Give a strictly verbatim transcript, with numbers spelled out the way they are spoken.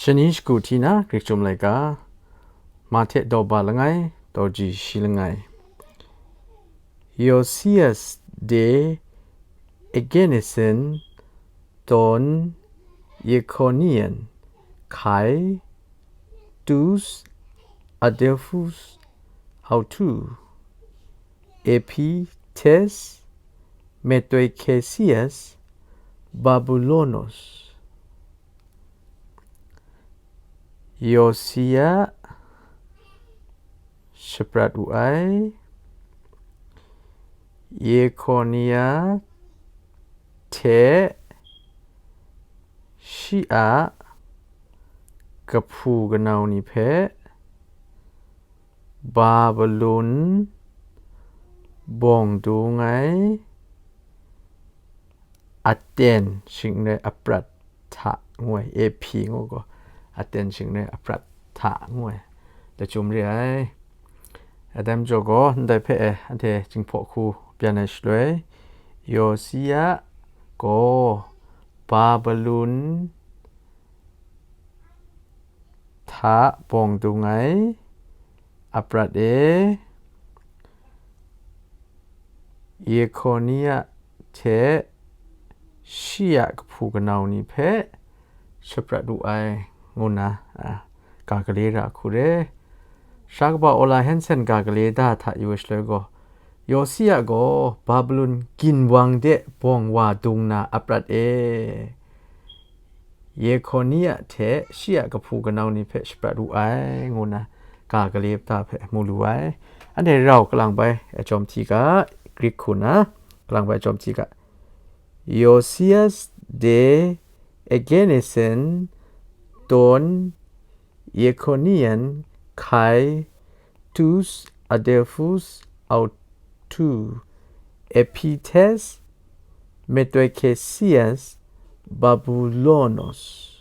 Shani shagu hti na Greek chyum laika, Mahte daw ba langai, daw ji shi langai. Josias de Egenesen ton Yekonian kai tus Adelphus autu Epites Metoikesias Babulonos. Yosia shaprat wu ai, Yekonia hte shi a kahpu kanau ni hpe Babilon bawng dung ai aten shingrai aprat hta ngu ai, A P ngu gaw, aten shingrai aprat hta ngu ai lachyum re ai. Adam jaw gaw ndai hpe e, anhte Jinghpaw hku byan ai shaloi, Yosia gaw Babilon hta bawng dung ai aprat e, Yekonia hte shi a kahpu kanau ni hpe shaprat wu ai, ngu nna, a, ga gale ra hku re. Sara kaba Ola Hansen ga gale da hta yu ai shaloi gaw, Yosia gaw Babilon ginwang de bawng wa dung na aprat e, Yekonia hte shi a kahpu kanau ni hpe shaprat wu ai, ngu nna ga gale da hpe mu lu ai. Anhte rau kalang bai a jawm hti ga, Greek hku na kalang bai a jawm hti ga, Josias de Egenesen ton Yekonian kai tus Adelphus autu Epites Metoikesias Babulonos.